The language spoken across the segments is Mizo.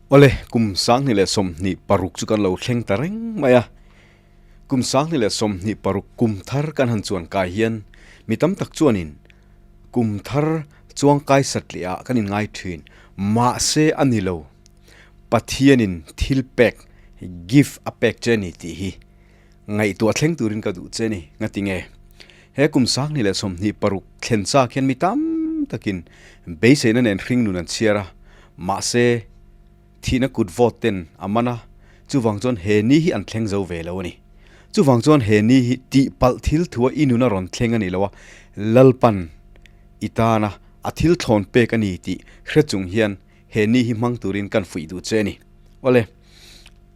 Awle, kum 2026 chu kan lo thleng ta reng mai a. Kum 2026 kum thar kan han chuan kai hian mi tam tak chuanin kum thar chuang kai satliah ah kan inngai thin. Mahse a ni lo, Pathianin thil pek, gift, a pek che a ni tih hi ngaihtuah thleng turin ka duh che a ni. Ngati nge? He kum 2026 thlen chak hian mi tam takin beiseina nen hringnun an chhiar a, mahse thihna kut vawt ten a man a, chuvang chuan he ni hi an thleng zo ve lo a ni. Chuvang chuan he ni hi tihpalh thil thua i nun a rawn thleng a nih lo a, Lalpan i tana a thil thlawn pek a ni tih hre chung hian he ni hi hmang turin kan fuih duh che a ni. Awle,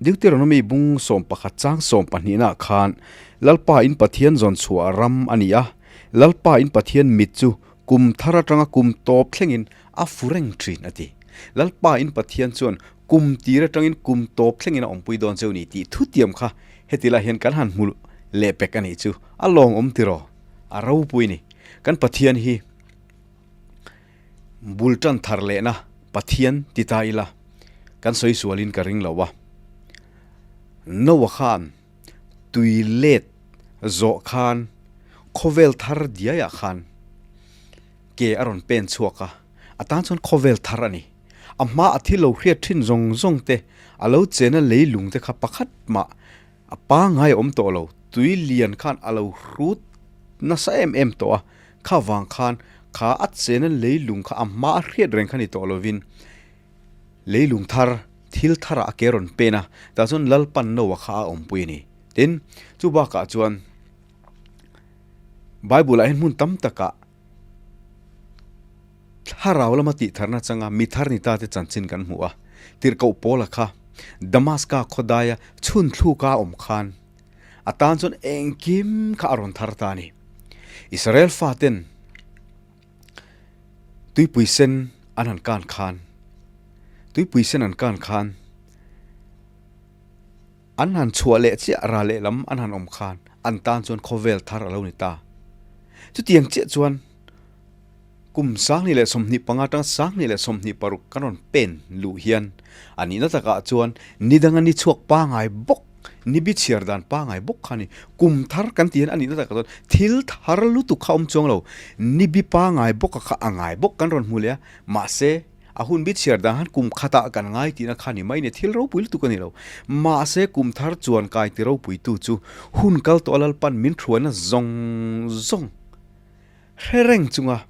Deuteronomy bung 11 chang 12 nah khan Lalpa in Pathian zawn chhuah ram a ni a, Lalpa in Pathian mit chu kum thar atanga kum tawp thlengin a fu reng thin a ti. Lalpa in Pathian chuan kum tir atangin kum tawp thlengin a awmpui dawn cheu ni tih thutiam kha heti lai hian kan han hmu leh pek a nih chu. A lawng awm tiraw? A ropui ni. Kan Pathian hi Bul tan thar lehna Pathian ti ta ila kan sawi sualin ka ring lo a. Noah khan tui let zawh khan khawvel thar diaiah khan ke a rawn pen chhuak a, a tan chuan khawvel thar a ni. A hma a thil lo hriat thin zawng zawng te, a lo chena leilung te kha pakhat mah A pangngai a awm tawh lo, tui lian khan a lo hrut nasa em em tawh a, kha vang khan kha a chena leilung kha a hma a hriat reng kha ni tawh lovin leilung thar, thil tharah a ke rawn pen a, tah chuan Lalpan Noah kha a awmpui a ni. Tin, chu bakah chuan Bible-ah hian hmun tam takah Thlarau lama tihtharna changa mi thar ni ta te chanchin kan hmu a, tirhkoh Paula kha Damaska khawdaia chhun thluka a awm khan a tan chuan engkim kha a rawn thar ta a ni. Israel faten tuipui sen an han kan khan, tuipui sen an kan khan an han chhuah leh chiah ra lehlam an han awm khan an tan chuan khawvel thar a lo ni ta. Chutiang chiah chuan Kum 2025 atanga 2026 kan rawn pen luh hian a nihna takah chuan ni danga ni chhuak pangai bawk, ni bi chhiar dan pangai bawk kha a ni. Kum thar kan tih hian a nihna takah chuan thil thar lutuk kha a awm chuang lo. Ni bi pangai bawka kha a ngai bawk kan rawn hmu leh a, mahse a hun bi chhiar dan khan kum khatah kan ngai tihna kha a ni mai a ni, thil ropui lutuk a ni lo. Mahse kum thar chuan kai ti ropuitu chu hun kal tawh a Lalpan min hruaina zawng zawng. Hre reng chunga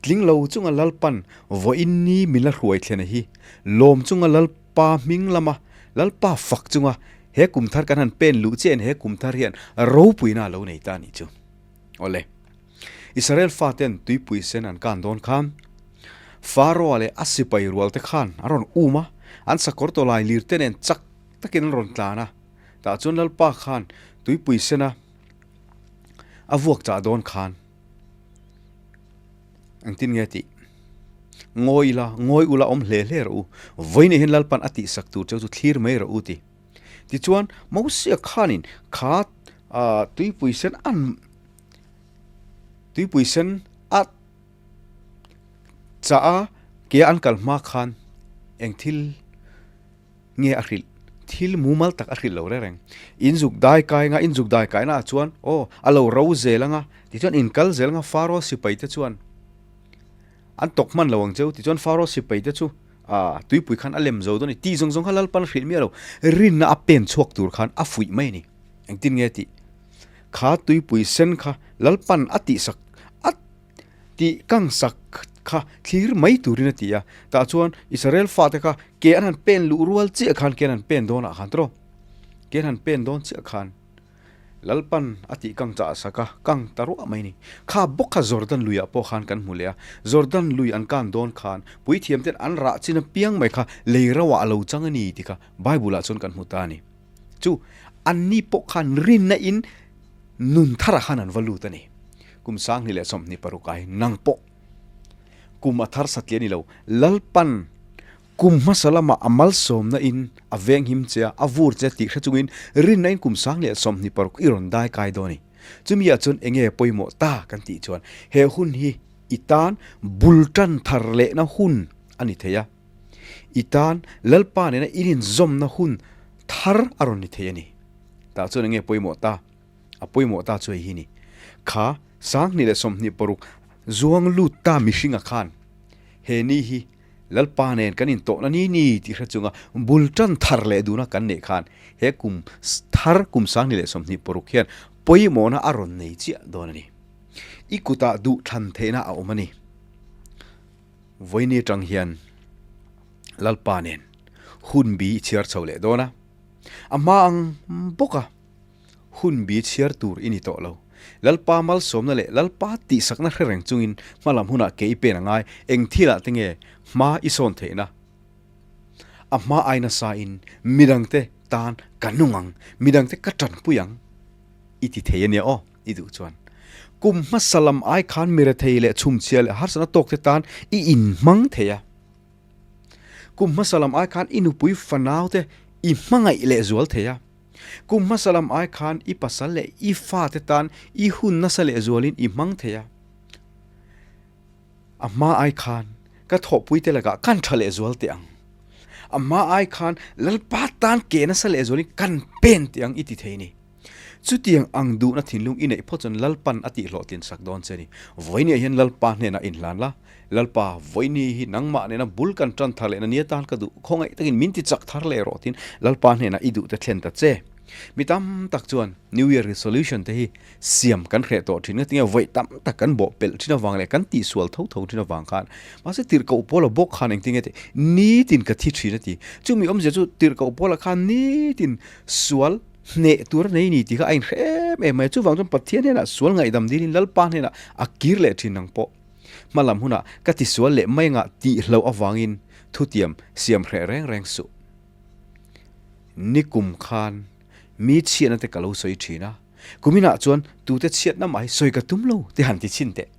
tling lo chunga Lalpan vawiin ni min la hruai thlen a hi, lawm chunga Lalpa hming lama Lalpa fak chunga he kum thar kan han pen luh chiah in he kum thar hian ropuina a lo nei ta a nih chu. Awle, Israel faten tuipui sen an kan dawn khan Pharaoh-a leh a sipai rual te khan an rawn um a, an sakawr tawlai lir te nen chak takin an rawn tlan a, tah chuan Lalpa khan tuipui sena A vuak chah dawn khan engtin nge tih ngawi ila, ngawi ula awm hle hle rawh u, vawiin hian Lalpan a tihsak tur cheu chu thlir mai rawh u ti. Tichuan Mosia khanin kha tuipui sen an tuipui sen a chah a ke an kal hma khan eng thil Nge a hrilh? Thil mumal tak a hrilh lo reng reng. In zuk dai kai anga, in zuk dai kai naah chuan, aw, a lo ro zel anga, tichuan in kal zel anga Pharaoh sipai te chuan an tawk hman lo ang cheu, tichuan Pharaoh sipai te chu ah tuipui khan a lem zo dawn a ni. Tih zawng zawng kha Lalpan a hrilh miah lo. Rinna a pen chhuak tur khan a fuih mai a ni. Engtin nge tih? Kha tuipui sen kha Lalpan a tihsak a Tih kang sak kha thlir mai turin a ti a, tah chuan Israel fate kha ke an han pen luh rual chiah khan ke an han pen dawnah khan tawrh, ke an han pen dawn chiah khan Lalpan a tih kang chah sak a, kang ta ruah mai a ni. Kha bawk kha Jordan luiah pawh khan kan hmu leh a, Jordan lui an kan dawn khan puithiam ten an rah chin apiang mai kha lei rauah a lo chang a ni tih kha Bible ah chuan kan hmu ta a ni. Chu anni pawh khan rinna in nun tharah khan an va lut a ni. Kum 2026 ah hi nang pawh kum a thar satliah a ni lo. Lalpan kum hmasa lamah a malsawmna in a venghim che a, a vur che tih hre chungin rinna in kum 2026 i rawn dai kai dawn a ni. Chumi ah chuan enge pawimawh ta kan tih chuan he hun hi i tan bul tan thar lehna hun a ni thei a. I tan Lalpa nena in inzawmna hun thar a rawn ni thei a ni. Tah chuan enge pawimawh ta? A pawimawh ta chu hei hi ni. Kha 2026 zuang lut ta mihringa khan he ni hi Lalpa nen kan intawhna ni ni tih hre chunga bul tan thar leh duna kan neih khan he kum thar kum 2026 hian pawimawhna a rawn nei chiah dawn a ni. I kutah duh thlan theihna a awm a ni. Vawiini atang hian Lalpa nen hun bi i chhiar chho leh dawn a, a hma ang bawka hun bi chhiar tur i ni tawh lo. Lalpa malsawmna leh Lalpa tihsakna hre reng chungin hmalam hunah ke i pen a ngai, eng thilah te nge hma i sawn theihna? A hma ai nasa in midangte tan ka nung ang, midangte ka tanpui ang i ti thei a nia aw. I duh chuan kum hmasa lam ai khan mirethei leh chhumchhia leh harsatna tawkte tan i inhmang thei a. Kum hmasa lam ai khan i nupui fanaute i hmangaih leh zual thei a. Kum hmasa lam ai khan i pasal leh i fate tan i hun nasa leh zualin i hmang thei a. A hma ai khan ka thawhpuite lakah kan tha leh zual teh ang. A hma ai khan Lalpa tan ke nasa leh zualin kan pen teh ang i ti thei a ni. Chutiang ang duhna thinlung i neih phawt chuan Lalpan a tihhlawhtlin sak dawn che a ni. Vawinia hian Lalpa hnenah inhlan la, Lalpa, vawiini hi nangmah nena bul kan tan thar lehna ni atan ka duh, khawngaih takin min ti chak thar leh rawh tiin Lalpa hnenah i duhte thlen ta che. Mi tam tak chuan New Year Resolution te hi siam kan hreh tawh thin ngatinge vawi tam tak kan bawh pelh thin avang leh kan tihsual tho tho thin avang khan mahse tirhkoh pawla bawk khan engtinge tih nitin ka thi thin a ti. Chumi awmzia chu tirhkoh pawla khan nitin sual hneh tur a nei ni tih kha a inhre em em mai a, chuvang chuan Pathian hnenah sual ngaihdam dilin Lalpa hnenah a kir leh thin ang pawh. Hmalam hunah ka tisual leh mai angah tihloh avangin thutiam siam hreh reng reng suh. Nikum khan mi chhiatna te ka lo sawi thin a, kuminah chuan tute chhiatna mah hi sawi ka tum lo ti han ti chhin teh.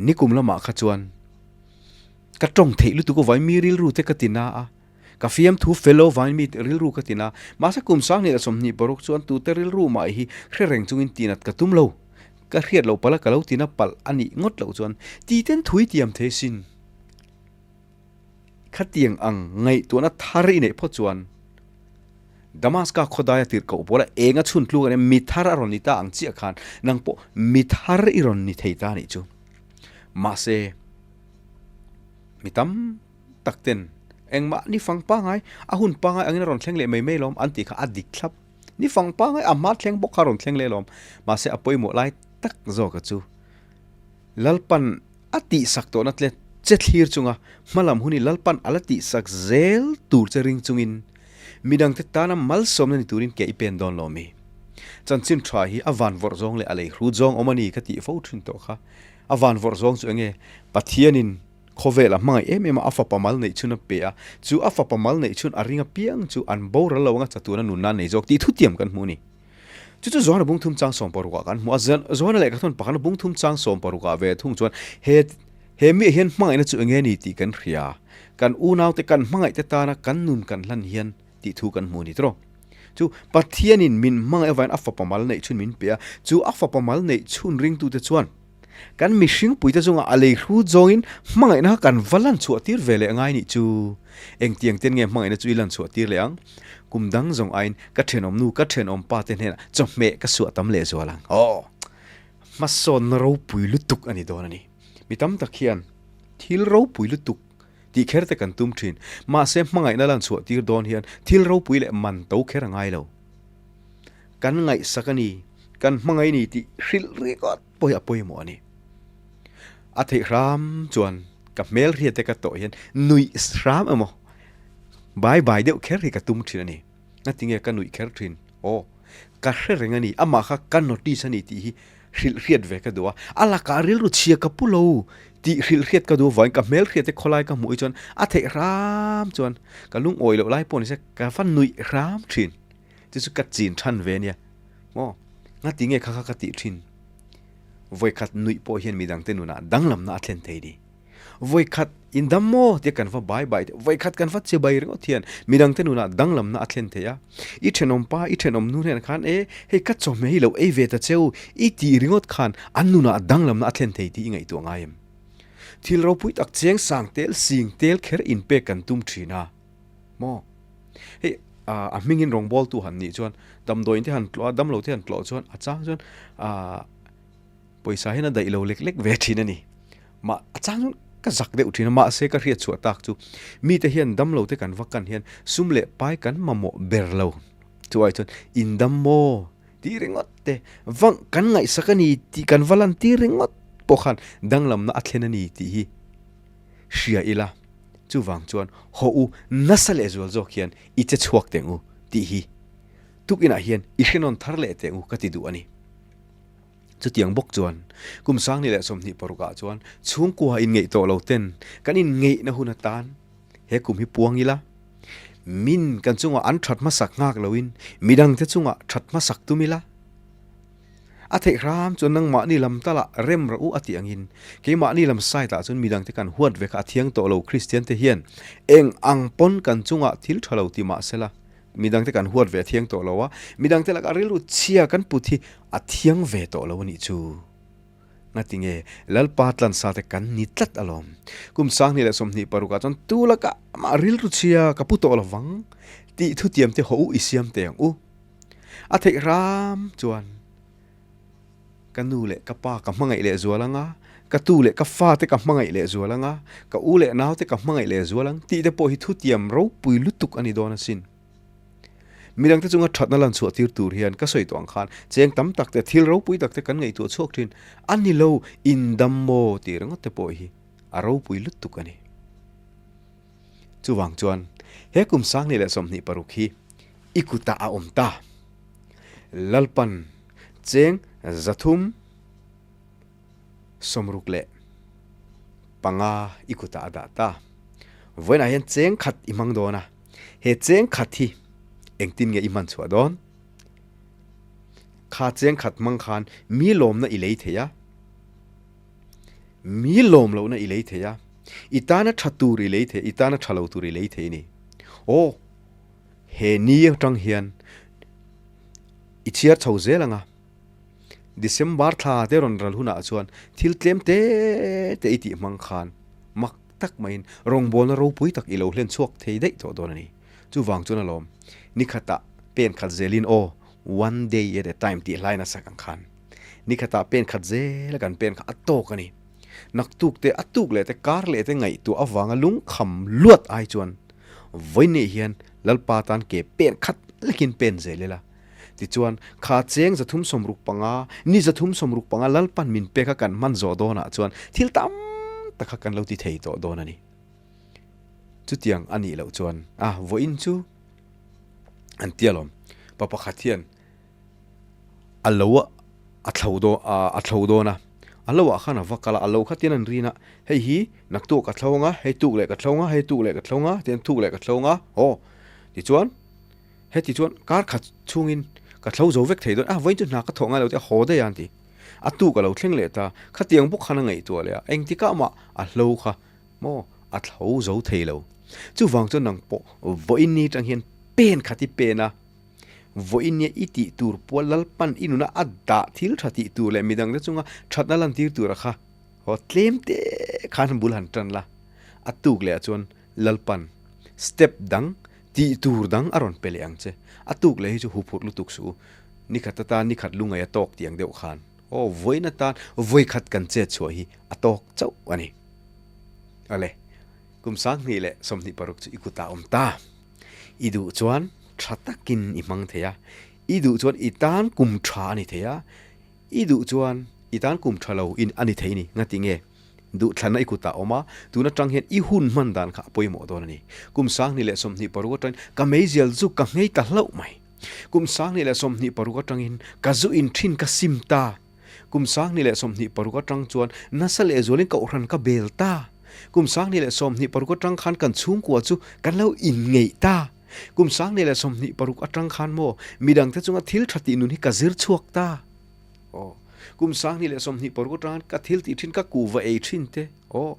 Nikum lamah kha chuan ka tawng theih lutuk avangin mi rilru te ka ti na a, Ka fiamthu fel lo vangin mi rilru ka tin a, mahse kum 2026 chuan tute rilru mah hi hre reng chungin tinat ka tum lo. Ka hriat loh palh a, ka lo tina palh a nih ngawt loh chuan titen thui tiam thei sin. Khatiang ang ngaihtuahna thar i neih phawt chuan Damaska khawdaia tirhkoh pawla eng a chhun tluk a nia, mi thar a rawn ni ta ang chiah khan nang pawh mi thar i rawn ni thei ta a nih chu. Mahse, mi tam. tak ten engmah ni fang pangai a hun pangai angin a rawn thleng leh mai mai lawm an tih kha a dik thlap. Ni fang pangai a hma thleng bawk kha a rawn thleng leh lawm. Mahse a pawimawh lai tak zawka chu Lalpan a tihsak tawhna tle che thlir chunga hmalam hun hi Lalpan a la tihsak zel tur che ring chungin midangte tana malsawmna ni turin ke i pen dawn lo mi. Chanchin tha hi a van vawrh zawng leh a lei hrut zawng awm a ni ka tih fo thin tawh kha. A van vawrh zawng chu enge Pathianin Khawvel a hmangaih em em a, a fapa mal neih chhun a pe a, chu a fapa mal neih chhun a ring apiang chu an boral lo anga chatuan a nunna nei zawk tih thutiam kan hmu a ni. Chu chu Johana bung thum chang sawmparukah kan hmu a, Johana lehkha thawn pakhatna bung thum chang sawmparukah ve thung chuan he he miah hian hmangaihna chu enge ni tih kan hria, kan unaute kan hmangaihte tana kan nun kan hlan hian tih thu kan hmu a ni tawh. Chu Pathianin min hmangaih avangin a fapa mal neih chhun min pe a, chu a fapa mal neih chhun ringtute chuan Kan mihringpuite chungah a lei hrut zawngin hmangaihna kha kan va lan chhuah tir ve leh ngai nih chu. Engtiang ten nge hmangaihna chu i lan chhuah tir leh ang? Kum dang zawng aiin ka thenawmnu, ka thenawmpa te hnenah chawhmeh ka suah tam leh zual ang. Aw! Hmasawnna ropui lutuk a ni dawn a ni. Mi tam tak hian thil ropui lutuk tih kher te kan tum thin. Mahse hmangaihna lan chhuah tir dawn hian thil ropui leh man to kher a ngai lo. Kan ngaihsak a ni, kan hmangaih a ni tih hrilh ringawt pawh hi a pawimawh a ni. A theih hram chuan ka hmelhriat te ka tawh hian nuih hram emaw bai bai deuh kher hi ka tum thin a ni. Ngatinge ka nuih kher thin? Aw, ka hre reng a ni, amah kha ka notice a ni tih hi hrilh hriat ve ka duh a, a lakah rilru chhia ka pu lo tih hrilh hriat ka duh avangin ka hmelhriat te khawlai ka hmuh hi chuan a theih hram chuan ka lungawi loh lai pawh ni se ka va nuih hram thin. Chu chu ka chin than ve ania. Maw? Ngati nge kha kha ka tih thin? Vawikhat nuih pawh hian midangte nunah danglamna a thlen thei ni. Vawikhat indam maw tia kan va bai bai te, vawikhat kan va che bai ringawt hian midangte nunah danglamna a thlen thei a. I thenawm pa, i thenawm nu hnenah khan e, hei ka chawhmeh hi lo ei ve ta cheu i tih ringawt khan an nunah danglamna a thlen thei tih i ngaihtuah ngai em? Thil ropui tak cheng sang tel sing tel kher inpek kan tum thin a maw? Hei a hmingin rawngbawltu han nih chuan damdawiin te han tlawh a, damlo te han tlawh chuan a chang chuan aah pawisa hian a daih lo lek lek ve thin a ni. Mah a chang chuan ka zak deuh thin a, mahse ka hriat chhuah tak chu mite hian damlo te kan va kan hian sum leh pai kan mamawh ber lo. Chu ai chuan indam maw? Tih ringawt te, va kan ngaihsak a ni tih kan va lan tir ringawt pawh khan danglamna a thlen a ni tih hi hria ila, chuvang chuan haw u nasa leh zual zawk hian i che chhuak teng u tih hi tukinah hian i hrenawn thar leh teng u ka ti duh a ni. Chutiang bawk chuan kum sangni leh 20 parukah chuan chhungkua inngeih tawh lo ten kan inngeihna hun atan he kum hi puang ila, min kan chungah an that hmasak nghak loin midangte chungah that hmasak tum ila. A theih hram chuan nangmahni lam talah rem rawh u a tih angin keimahni lam side ah chuan midangte kan huat ve kha a thiang tawh lo Kristian te hian eng ang pawn kan chungah thil tha lo ti mah sela midangte kan huat ve a thiang tawh lo a, midangte lakah rilru chhia kan put hi a thiang ve tawh lo a nih chu. Ngatinge Lalpa tlansa te kan ni tlat alawm. Kum 2020 parukah chuan tu lakah amah rilru chhia ka pu tawh lovang tih thutiam te haw u i siam teh ang u. A theih hram chuan ka nu leh ka pa ka hmangaih leh zual ang a, ka tu leh ka fa te ka hmangaih leh zual ang a, ka u leh nau te ka hmangaih leh zual ang tih te pawh hi thutiam ropui lutuk a ni dawn asin. Midangte chunga thatna lan chhuah tir tur hian ka sawi tawh ang khan cheng tam tak te thil ropui tak te kan ngaihtuah chhuak thin a ni lo, indam maw tih ringawt te pawh hi a ropui lutuk a ni. Chuvang chuan he kum 2026 hi i kutah a awm ta. Lalpan cheng 365 i kutah a dah ta. Vawiinah hian cheng khat i hmang dawn a, he cheng khat hi engtin nge i hman chhuah dawn? Kha cheng khat hmang khan mi lawmna i lei thei a, mi lawm lohna i lei thei a, i tana tha tur i lei thei, i tana tha lo tur i lei thei a ni. Aw, he ni atang hian i chhiar chho zel ang a, December thla te rawn ral hunah chuan thil tlem te te i tih hmang khan mak tak maiin rawngbawlna ropui tak i lo hlen chhuak thei daih tawh dawn a ni. Chuvang chuan alawm, nikhatah pen khat zelin aw, one day at a time tih hlai nasa kan khan. Nikhatah pen khat zela kan pen kha a tawk a ni. Naktuk te, a tuk leh te, kar leh te ngaihtuah avanga lungkham luat ai chuan vawiin hian Lalpa tan ke pen khat lekin pen zel ila. Tichuan, kha cheng 365, ni 365 Lalpan min pek a kan hman zawh dawnah chuan thil tam tak kha kan lo ti thei tawh dawn a ni. Chutiang a nih loh chuan, a, vawiin chu an ti alawm. Pa pakhat hian a lo a thlo dawn, a thlo dawn a, a lo ah khan a va kal a, a lo kha tian an rin a, hei hi naktuk ka thlo ang a, hei tuk leh ka thlo ang a, hei tuk leh ka thlo ang a, tian thuk leh ka thlo ang a, aw, tichuan, Heti chuan kar khat chhungin ka thlo zo vek thei dawn a, vawiin chu hna ka thawh ngai lo te a haw daih a an ti. A tuk a lo thleng leh ta, khatiang bawk khan a ngaihtuah leh a, engtikah mah a hlo kha maw a thlo zo thei lo. Chuvang chuan nang pawh vawiin ni atang hian pen khat i pen a, vawiin nia i tih tur pual Lalpan i nuna a dah thil tha tih tur leh midangte chunga thatna lantir tura kha haw tlem te khan bul han tan la, a tuk leh ah chuan Lalpan step dang tih tur dang a rawn pe leh ang che. A tuk leh hi chu huphurh lutuk suh u. Nikhat atan nikhat lungaih a tawk tih ang deuh khan. Aw, vawiin atan vawikhat kan chet chhuah hi a tawk chauh a ni. Awle, kum 2026 chu i kutah awm ta. I duh chuan tha takin i hmang thei a, i duh chuan i tan kum tha a ni thei a, i duh chuan i tan kum tha lo in a ni thei a ni. Ngati nge? Duhthlanna i kutah awm a, tun atang hian i hun hman dan kha a pawimawh dawn a ni. Kum 2026 atangin ka meizial zu ka nghei ta hlauh mai. Kum 2026 atangin ka zu in thin ka sim ta. Kum 2026 atang chuan nasa lehzualin kohhran ka bel ta. Kum 2026 atang khan kan chhungkua chu kan lo inngeih ta. Kum 2026 atang khan maw midangte chunga thil tha tih nun hi ka zir chhuak ta. Aw, kum 2026 atang ka thil tih thin ka kuhva ei thin te, aw,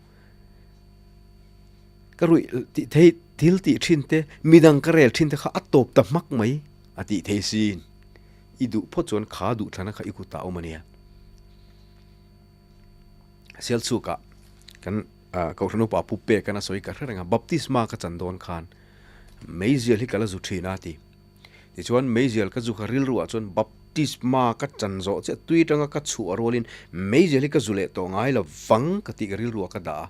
ka ruih tih thei thil tih thin te, midang ka rel thin te kha a tawp ta hmak mai a tih thei sin. I duh phawt chuan kha duh thlana kha i kutah awm a nia. Sialchhukah. Kan Kohhran upa Pu Pek an a sawi ka hre reng a, baptisma ka chan dawn khan meizial hi ka la zu thin a ti. Tichuan meizial ka zu kha rilru ah chuan baptisma ka chan zawh chiah tui atanga ka chhuah rualin meizial hi ka zu leh tawh ngai lo vang ka tih ka rilru ah ka dah a.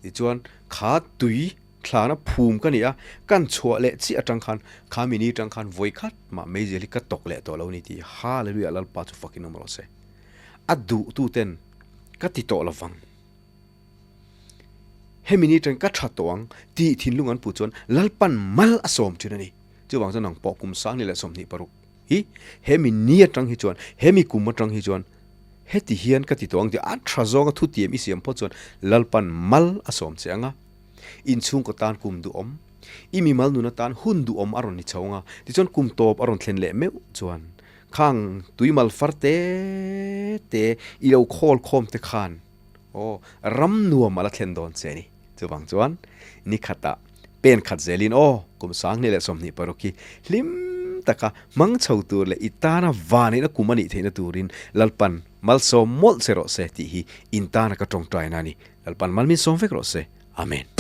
Tichuan kha tui thlana phum ka ni a, kan chhuah leh chiah atang khan kha mini atang khan vawi khat mah meizial hi ka tawk leh tawh lo ni tih Hallelujah Lalpa chu fakin awm rawh se. A duh tu ten ka ti tawh lo vang. Hemi ni atang ka tha tawh ang tih thinlung an puh chuan Lalpan mal a sawm thin a ni. Chuvang chuan nang pawh kum sang ni leh 26 hi hemi ni atang hi chuan hemi kum atang hi chuan heti hian ka ti tawh ang tih a tha zawnga thutiam i siam phawt chuan Lalpan mal a sawm che ang a. Inchhungkaw tan kum duhawm, i mimal nun atan hun duhawm a rawn ni chho ang a, tichuan kum tawp a rawn thlen leh meuh chuan khang tuimal far te te i lo khawl khawm te khan aw ram nuam a la thlen dawn che a ni. Chuvang chuan ni khatah pen khat zelin aw kum 2026 hi hlim taka hmang chho tur leh i tana vaneihna kum a nih theihna turin Lalpan malsawm mawlh che rawh se tih hi in tana ka tawngtaina a ni. Lalpan mal min sawm vek rawh se. Amen.